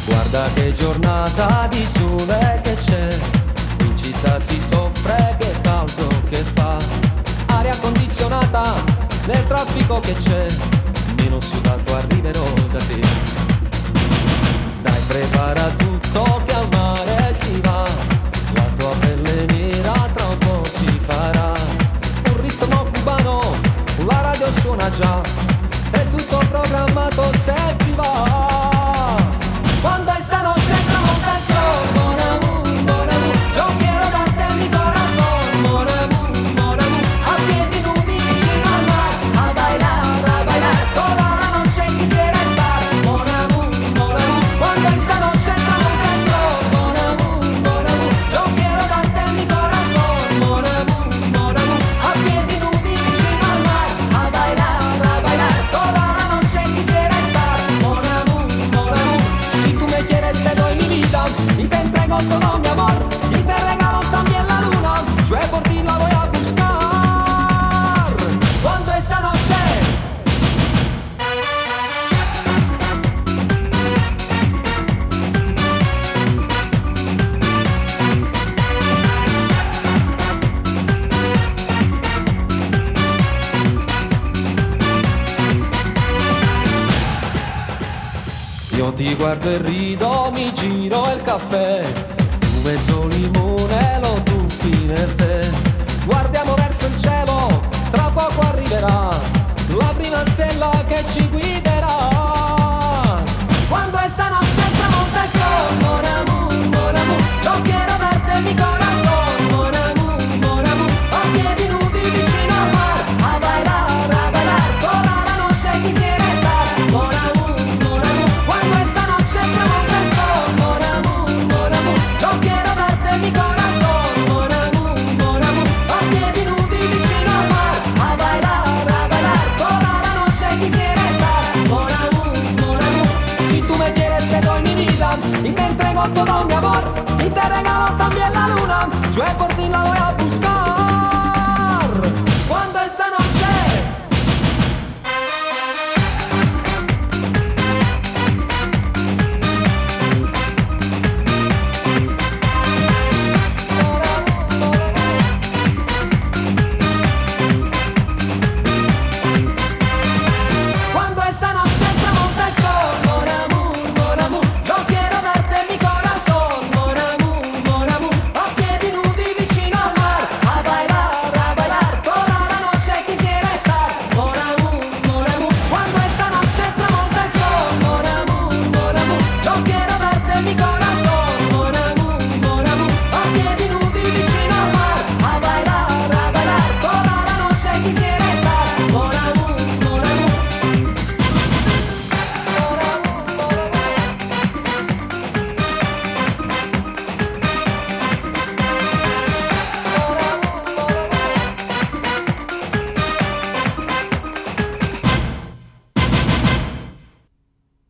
Guarda che giornata di sole che c'è, in città si soffre che caldo che fa, aria condizionata nel traffico che c'è, meno sudato arriverò da te. Dai prepara tutto che al mare si va, la tua pelle nera tra un po' si farà, un ritmo cubano, la radio suona già, è tutto programmato se ti va. Cuando esta noche tramonta el sol, mon amour, mon amour, yo quiero darte mi corazón, mon amour, mon amour, a piedi nudi vicino al mar, a bailar, a bailar, toda la noche quisiera estar, mon amour, mon amour, cuando esta noche tramonta el sol, mon amour, mon amour, yo quiero darte mi corazón, mon amour, mon amour, a piedi nudi vicino al mar, a bailar, a bailar, toda la noche quisiera estar, mon amour, mon amour, si tú me quieres te doy mi vida y te entrego todo mi amor y te regalo también la luna, yo por ti la voy a buscar. Cuando esta noche. Io ti guardo e rido, mi giro il caffè, tu mezzo limone lo tuffi nel tè. Guardiamo verso il cielo, tra poco arriverà la prima stella che ci guiderà. Quando esta noche tramonta il sol, mon amour, mon amour, yo quiero darte mi corazón, mon amour, mon amour, a piedi nudi vicino al mar, a bailar, a bailar, toda la noche quisiera estar, mon amour, mon amour, cuando esta noche tramonta el sol, mon amour, mon amour, yo quiero darte mi corazón, mon amour, mon amour, a piedi nudi vicino al mar, a bailar, a bailar, toda la noche quisiera estar, mon amour, mon amour, si tú me quieres te doy mi vida y te entrego todo mi amor y te regalo también la luna, yo por ti la voy a buscar.